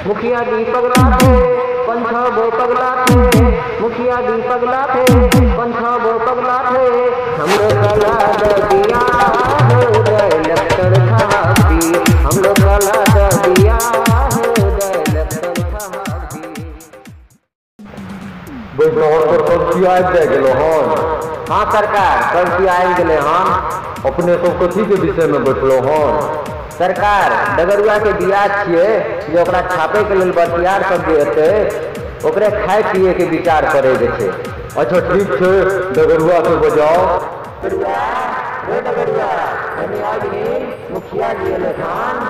मुखिया दी पगला थे पंछा वो पगला थे, मुखिया दी पगला थे पंछा वो पगला थे, हमरो कला दिया हो डायरेक्टर साहब जी, हमरो कला दिया हो डायरेक्टर साहब जी। बैठल पर सब किया आबि जाइ गेलो हन? हाँ सरकार, सब किया आबि गेलै हन। अपने सब कथी के विषय में बैठलो हन? सरकार, डगरुआ के बियाह छियै जे ओकरा छापे के लेल बतियार सब जे हेतै ओकरे खाय पिए के विचार करे के छै। अच्छा ठीक छै, डगरुआ के बजाओ। मुखिया जी हन।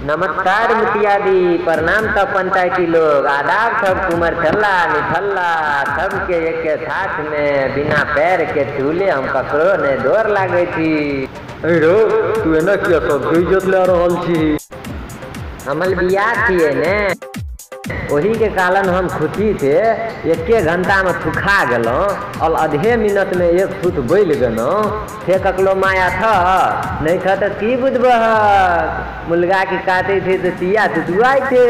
नमस्कार मुखिया जी, प्रणाम सब पंचायती लोग, आदाब सब कुमर छल्ला निठल्ला सबके एक के साथ में बिना पैर के छूले हम ककरो ने डर लागे छी। अरे तू एना किया सबके इज्जत ले रहल छी? हमर बियाह छियै ने, ओही के कारण हम खुशी से एके घंटा में थुखा गेलहुँ और आधे मिनट में एक थूत बैल गेलहुँ। से ककरो माया था नहीं था तो की बुझबहक, मुर्गा के काटे थे तो तिया तुतुआइ थे।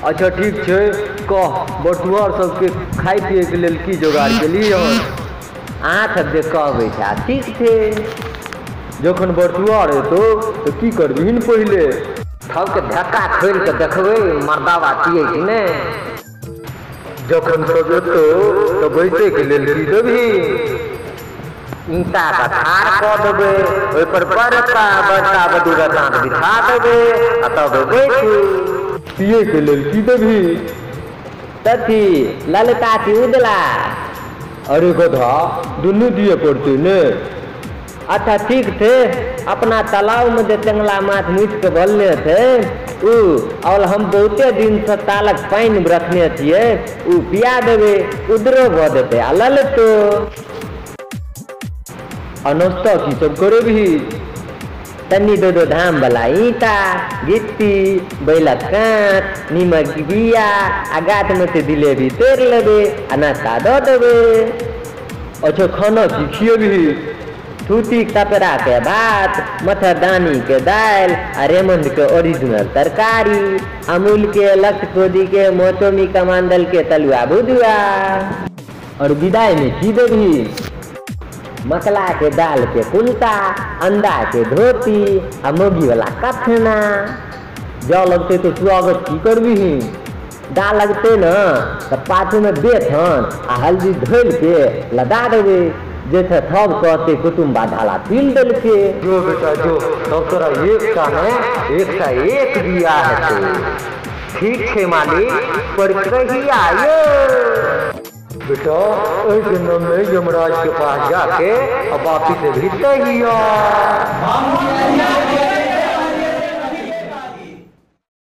अच्छा ठीक छै, कह बटुआर सबके खाय पिए के लेल की जोगाड़ केली हन? अहाँ सब जे कहबै छै ठीक छै। जखन बटुआर एतौ तऽ की करबिहीन पहिले? सबके धक्का खोलि के देखबै मर्दावा छियै कि नहि। जखन सब एतौ तऽ बैसै के लेल की देबही? ईंटा के ठाढ़ कऽ देबै, ओहिपर बड़का बड़का बदूरा दाँत बिछा देबै आ तब बैठू। पिए के लेल की देबही? तथी ललका की उजला? अरे गधा, दुनू दिए पड़तै ने। अच्छा ठीक थे, अपना तालाब में जे टेंगला माछ मुछ के भरने थे उ, और हम बहुते दिन से तालक पानि रखने छियै, उ पिया देबै, उदरो भऽ जेतै आ ललतो। आ नाश्ता की सब करेबही? तन्नी दो दो धाम वाला ईंटा गिट्टी बैलक काँच नीमक बिया आ गाछ में से जिलेबी तोड़ि लेबै आ नाश्ता दऽ देबै। अच्छा खाना की खियेबही? थूती कपड़ा के भात, मच्छरदानी के दालि आ रेमंड के ओरिजिनल तरकारी, अमूल के लक्ष्य के मौसमी कमांडल के तलुआ भुजुआ। और विदाई में की देबही? मसला के दाल के कुलता, अंडा के धोती आ मोगी वाला कफना। जा लगते तो स्वागत की करबिही? दा लगते न तऽ पाछू में बेसन आ हल्दी धोल के लदा देबै, जैसे सब कहते कुटुम्बा ढाला तिल देलके। जो बेटा जो, तब तोरा एकटा ने एकटा एक बियाह हेतै। ठीक छै मालिक, पर कहिया यो? बेटा एहि जन्म में यमराज के पास जाके आ बापी से भी तहिया।